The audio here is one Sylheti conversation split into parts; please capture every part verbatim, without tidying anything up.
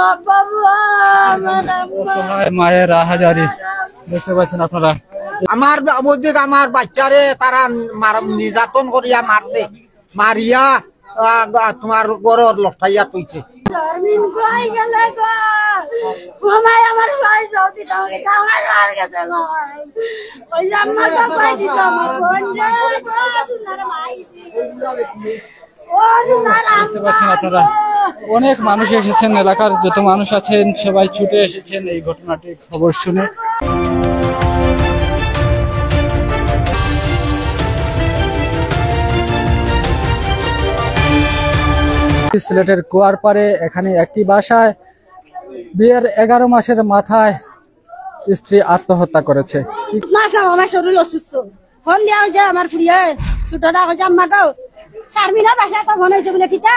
বাবা, আমার আম্মা। অসহায় মায়ের আহাজারি দেখতে পাচ্ছেন আপনারা। আমার বা-, বলতে আমার বাচ্চারে তারা মার-, নির্যাতন করিয়া মারছে, মারিয়া, আ, আ, তোমার গরর লটকাইয়া থইছে। শারমিন কই গেলে গো? ও মাই, আমার ভাই সৌদি টাউনে, আমার ভাইর কাছে গো। ওই যে আম্মা তো কই দিত আমার বোন রে, গো, সোনার মাই। ও সোনার আম্মা। দেখতে পাচ্ছেন আপনারা, অনেক মানুষ এসেছেন, এলাকার যত মানুষ আছেন সবাই ছুটে এসেছেন এই ঘটনাটির খবর শুনে। সিলেটের কুয়ারপাড়ে এখানে একটি বাসায় বিয়ের এগারো মাসের মাথায় স্ত্রী আত্মহত্যা করেছে। মাস আমার শরীর অসুস্থ। ফোন দিয়া কইছে আমার ফুড়িয়ে, ছোটটা কইছে, "আম্মা গো, শারমিনর বাসায় তো ফোন অইছে বুলে, কিতা?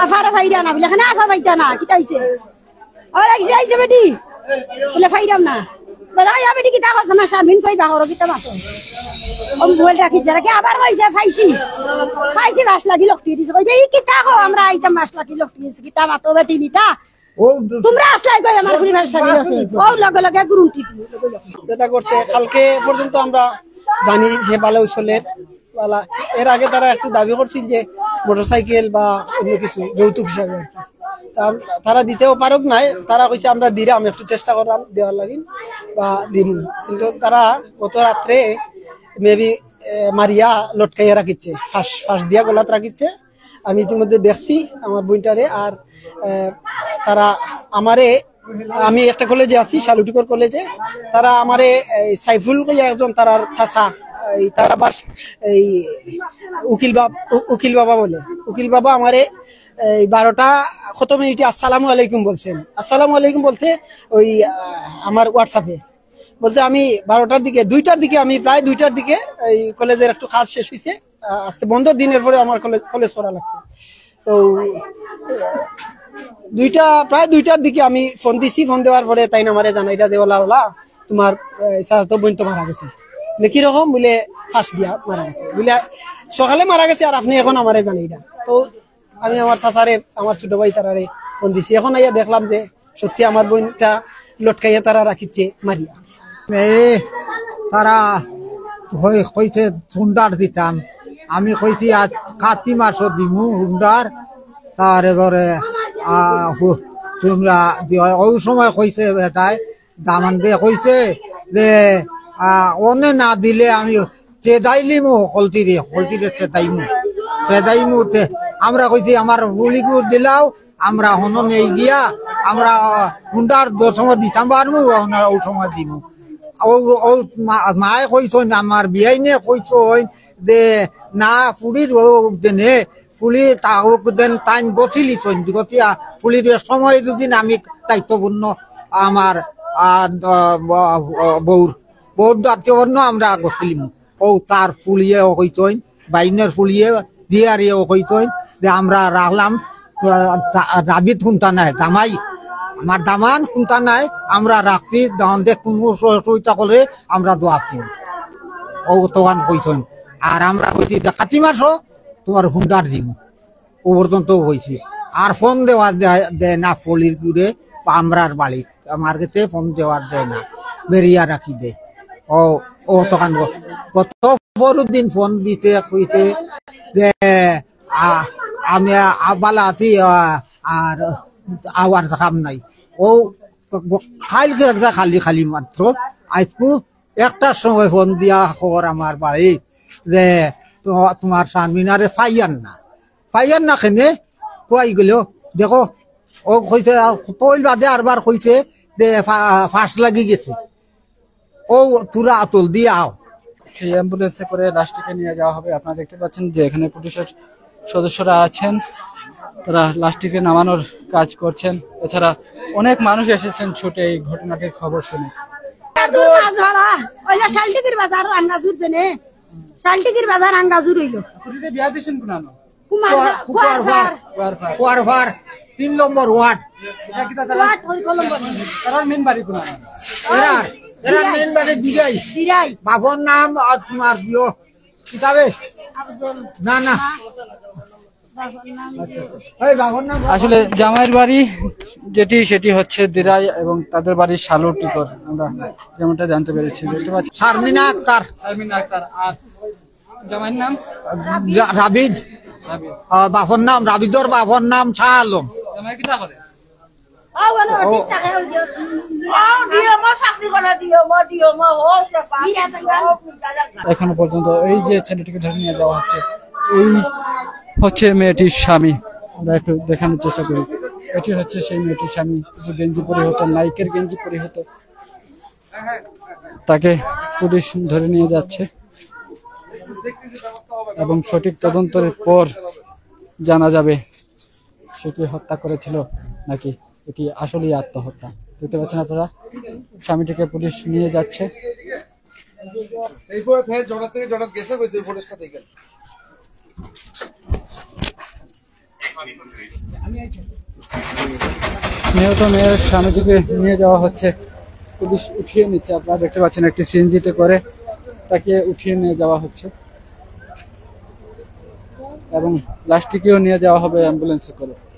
আফারে পাইরা না বুলে, কেনে আফা পাইতা না, কিতা অইছে?" আমার এক যাইছে বেটি, বুলে, "পাইরাম না।" বুলে, "ইয়া বেটি, কিতা কছ না, শারমিন কই বা করো, কিতা মাতো?" ও মোবাইল রাখি যারা কি আবার কইছে, "পাইছি, পাইছি, পাঁচ লাখি লটকি দিছে।" কইছে, "ই কিতা কও, আমরা আইতাম পাঁচ লাখি লটকি দিছে, কিতা মাতো বেটি নিতা?" ও তোমরা আসলাই কই আমার পরিবার সাথে। ও লগে লগে গুরুন্টি। যেটা করছে কালকে পর্যন্ত আমরা জানি যে বালা উসলের বালা। এর আগে তারা একটু দাবি করছিল যে মোটরসাইকেল বা অন্য কিছু যৌতুক হিসাবে আর কি। তা-, তারা দিতেও পারুক নাই, তারা কইছে, "আমরা দিরাম, একটু চেষ্টা করলাম দেওয়ার লাগি বা দিমু।" কিন্তু তারা গত রাত্রে মেবি মারিয়া লটকাইয়া রাখিছে, ফাঁস, ফাঁস দিয়া গলাত রাখিছে। আমি ইতিমধ্যে দেখছি আমার বইনটারে। আর আহ, তারা আমারে, আমি একটা কলেজে আছি, শালুটিকর কলেজে, তারা আমারে এই সাইফুল কইয়া একজন তারার চাচা, এই তারা বাস এই উকিল বাব-, উ-, উকিল বাবা বলে, উকিল বাবা আমারে এই বারোটা কত মিনিটে আসসালামু আলাইকুম বলছেন। আসসালামু আলাইকুম বলতে ওই আহ, আমার হোয়াটসঅ্যাপে বলতে আমি বারোটার দিকে, দুইটার দিকে, আমি প্রায় দুইটার দিকে এই কলেজের একটু কাজ শেষ হইছে। আহ, আজকে বন্ধর দিনের পরে আমার কলেজ, কলেজ করা লাগছে। তো দুইটা, প্রায় দুইটার দিকে আমি ফোন দিছি। ফোন দেওয়ার পরে তাইন আমারে জানাইলা যে, "ওলা, ওলা, তোমার, আহ, চাচাতো বইন তো মারা গেছে।" বলে, "কিরকম?" বলে, "ফাঁস দিয়া মারা গেছে।" বলে, "সকালে মারা গেছে আর আপনি এখন আমারে জানাইলা।" তো আমি আমার চাচারে, আমার ছোট ভাই তারারে ফোন দিছি। এখন আইয়া দেখলাম যে সত্যি আমার বইনটা লটকাইয়া তারা রাখিছে মারিয়া। এ, তারা কই-, কইছে হুন্ডার দিতাম। আমি কইছি, "আজ কাতি মাসো দিমু হুন্ডার।" তার এবারে, আ, হু-, তোমরা দিও। ওই সময় কইছে বেটায়, দামান্দে কইছে যে, আ, "অনে না দিলে আমি তেদাইলিমু হকলটিরে, হকলটিরে তেদাইমু, তেদাইমু তে।" আমরা কইছি, "আমার ফুলিগু দিলাও, আমরা হনো নেই গিয়া, আমরা হুন্ডার দশ সময় দিতাম পারমু, আমরা ওই সময় দিমু।" ও, ও মা-, মায়ে কইছইন, আমার বিয়াইনে কইছইন যে, "না, ফুড়ির ও দেনে, ফুলি তা ও দেন তাইন গছিলিছইন, গছিয়া ফুলির সময় দুদিন আমি দায়িত্বপূর্ণ আমার, আ, দ-, ব-, বউর, বউর দায়িত্বপূর্ণ আমরা গছিলিমু।" ও তার ফুলিয়ে ও কইছইন, বাইনের ফুলিয়ে, দিয়ারিয়ে ও কইছইন যে, "আমরা রাখলাম, আহ, রা-, রাবিত হুনতা নাই, দামাই, আমার দামান হুনতা নাই, আমরা রাখছি, দামান্দে কুনু অসুবিধা করলে আমরা দোয়া দিমু।" ও তখন কইছইন, আর আমরা কইছি যে, "কাতি মাসো তোমার হুন্ডার দিমু।" ও পর্যন্ত কইছি। আর ফোন দেওয়া দেয়, দেয় না ফুলির গুরে বা আমরার বাড়িত। আমার গেছে ফোন দেওয়ার দেয় না, বেরিয়া রাখি দে। ও, ও তখন গ-, গত পরশু দিন ফোন দিতে কইতে যে, আ, আমি আ-, বালা আছি, আ, আর আওয়ার কাম নাই। ও গ-, খাইল গে একটা খালি খালি মাত্র। আইজকু একটার সময় ফোন দিয়া খবর আমার বাড়ি যে, তো-, তোমার শারমিনারে পাইয়ার না। পাইয়ার না কেনে? কই গেল? দেখো, ও কইছে, আ, তৈল বাদে আরবার কইছে যে ফা-, ফাঁস লাগি গেছে। ও তুরা আতল দিয়ে আও। সেই অ্যাম্বুলেন্সে করে লাশটিকে নিয়ে যাওয়া হবে। আপনারা দেখতে পাচ্ছেন যে এখানে পুলিশের সদস্যরা আছেন, তারা লাশটিকে নামানোর কাজ করছেন। এছাড়া অনেক মানুষ এসেছেন ছুটে এই ঘটনাটির খবর শুনে। দূর মাছ ভাড়া, ওই যে শালটিকির বাজার আঙ্গাজুর দেনে, শালটিকির বাজার আঙ্গাজুর হইল। পুরীতে বিয়া দিয়েছেন কোন আনো? কুমার, কুয়ার, কুয়ার কুয়ার ফার। ফার। কুয়ার ফার। কুয়ার ফার, তিন নম্বর ওয়ার্ড। এটা কি তারা? ওয়ার্ড হল কলম বলে। তারার মেন বাড়ি কোন আনো? Error, error Derai. মেন বাড়ি দিরাই। দিরাই। বাপর নাম আর তোমার দিও। কিতাবে? আফজল। না, না। না। আসলে জামাইর বাড়ি যেটি, সেটি হচ্ছে দিরাই এবং তাদের বাড়ি শালু টিকর, আমরা যেমনটা জানতে পেরেছি। দেখতে পাচ্ছি শারমিনা আক্তার। শারমিনা আক্তার। আর জামাইর নাম? রা- রাবিদ। রাবিদ। আহ, বাপর নাম রাবিদর বাপর নাম শাহ আলম। জামাই কিতা করে? ও। এখনো পর্যন্ত এই যে ছেলেটিকে ধরে নিয়ে যাওয়া হচ্ছে, এই হচ্ছে মেয়েটির স্বামী। আমরা একটু দেখানোর চেষ্টা করি। এটি হচ্ছে সেই মেয়েটির স্বামী, যে গেঞ্জি পরিহিত, নাইকের গেঞ্জি পরিহিত। তাকে পুলিশ ধরে নিয়ে যাচ্ছে এবং সঠিক তদন্তের পর জানা যাবে সে কি হত্যা করেছিল নাকি এটি আসলেই আত্মহত্যা। দেখতে পাচ্ছেন আপনারা, স্বামীটিকে পুলিশ নিয়ে যাচ্ছে। এই পরে থেকে জড়া থেকে জড়া গেছে কইছে, এই ফরেস্টটা দেখেন। নিহত মেয়ের স্বামীটিকে নিয়ে যাওয়া হচ্ছে, পুলিশ উঠিয়ে নিচ্ছে। আপনারা দেখতে পাচ্ছেন, একটি সিএনজিতে করে তাকে উঠিয়ে নিয়ে যাওয়া হচ্ছে এবং লাশটিকেও নিয়ে যাওয়া হবে অ্যাম্বুলেন্সে করে।